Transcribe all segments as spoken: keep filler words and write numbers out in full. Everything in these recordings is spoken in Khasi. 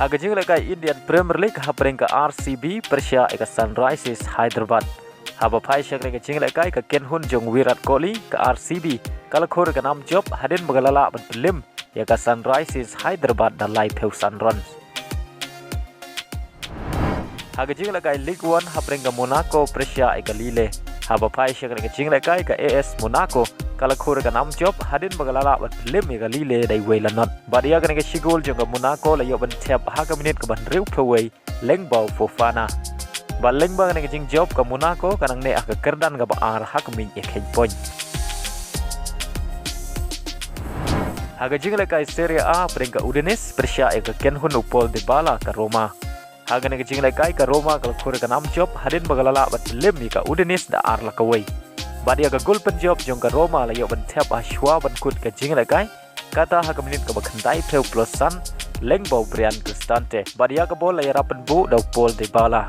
Ha ka jinglehkai Indian Premier League hapdeng ka R C B pyrshah ïa ka Sunrisers Hyderabad. Haba phai sha kane ka jinglehkai ka kynhun jong Virat Kohli ka R C B ka la khur ïa ka nam jop hadien ba ka la lah ban pynlem ïa ka Sunrisers Hyderabad da laiphew san runs. Ha ka jinglehkai Ligue One hapdeng ka Monaco pyrshah ïa ka Lille. Haba phai sha kane ka jinglehkai ka A S Monaco ka la khur ïa ka nam jop hadien ba ka la lah ban pynlem ïa ka Lille da iwei la not. Bad ïa kane ka shi gol jong ka Monaco la ïoh ban thep ha ka minit kaba hynriewphew wei lyngba u Fofana. Bad lyngba kane ka jingjop ka Monaco ka nang neh ha ka kyrdan kaba ar ha ka miej ïakheiñ point. Ha ka jinglehkai Serie A hapdeng ka Udinese pyrshah ïa ka kynhun u Paul Dybala ka Roma. Ha kane ka jinglehkai ka Roma ka la khur ïa ka nam jop hadien ba ka la lah ban pynlem ïa ka Udinese da ar la kawei. Bad ïa ka gol pynjop jong ka Roma la ïoh ban thep ha shuwa ban kut ka jinglehkai, kata ha ka minit kaba khyndaiphew plus san lyngba u Bryan Cristante. Bad ïa ka bol la ïarap pynbuh da u Paul Dybala.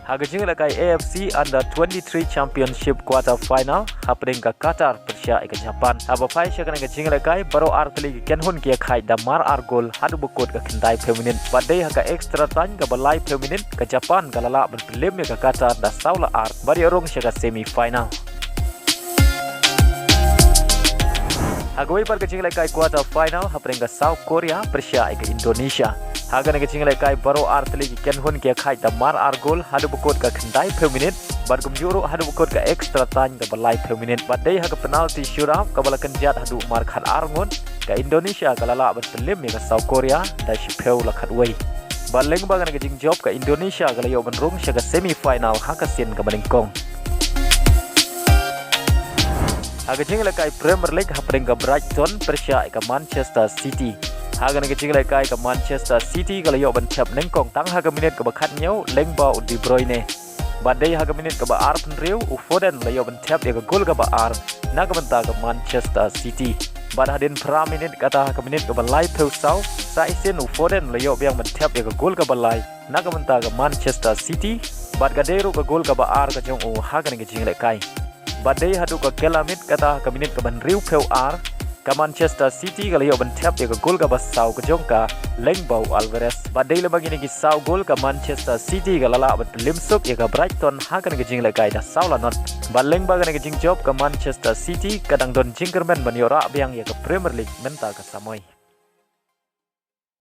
Ha ka jinglehkai A F C Under twenty-three Championship Quarter Final hapdeng ka Qatar pyrshah ïa ka Japan. Haba phai sha kane ka jinglehkai baroh artylli ki kynhun ki ïakhaid da mar ar gol haduh ba kut ka khyndaiphew minit. Bad dei ha ka extra time kaba laiphew minit ka Japan ka la lah ban pynlem ïa ka Qatar da saw la ar bad ïoh rung sha ka semi final. Ha kawei pat ka jinglehkai quarter final hapdeng ka South Korea pyrshah ïa ka Indonesia. Ha kane ka jinglehkai baroh artylli ki kynhun ki ïakhaid da mar ar gol haduh ba kut ka khyndaiphew minit bad kumjuh ruh haduh ba kut ka extra time kaba laiphew minit. Bad dei ha ka penalty shootout kaba la kynjat haduh mar khatar ngut, ka Indonesia ka la lah ban pynlem ïa ka South Korea da shiphew la khatwei. Bad lyngba kane ka jingjop ka Indonesia ka la ïoh ban rung sha ka semi final ha ka sien kaba nyngkong. Ha ka jinglehkai Premier League hapdeng ka Brighton pyrshah ïa ka Manchester City. Ha kane ka jinglehkai ka Manchester City ka la ïoh ban thep nyngkong tang ha ka minit kaba khathynñiew lyngba u De Bruyne. Bad dei ha ka minit kaba arphew hynriew u Foden la ïoh ban thep ïa ka gol kaba ar na ka bynta ka Manchester City. Bad hadien phra minit kata ha ka minit kaba laiphew saw sa shisien u Foden la ïoh biang ban thep ïa ka gol kaba lai na ka bynta ka Manchester City. Bad ka dei ruh ka gol kaba ar ka jong u ha kane ka jinglehkai. Bad dei haduh ka kylla miet kata ha ka minit kaba hynriewphew ar ka Manchester City ka la ïoh ban thep ïa ka gol kaba saw ka jong ka lyngba u Alvarez. Bad dei lyngba kine ki saw gol ka Manchester City ka la lah ban pynlem suk ïa ka Brighton ha kane ka jinglehkai da saw la not. Bad lyngba kane ka jingjop ka Manchester City ka dang don jingkyrmen ban ïoh rah biang ïa ka Premier League mynta ka samoi.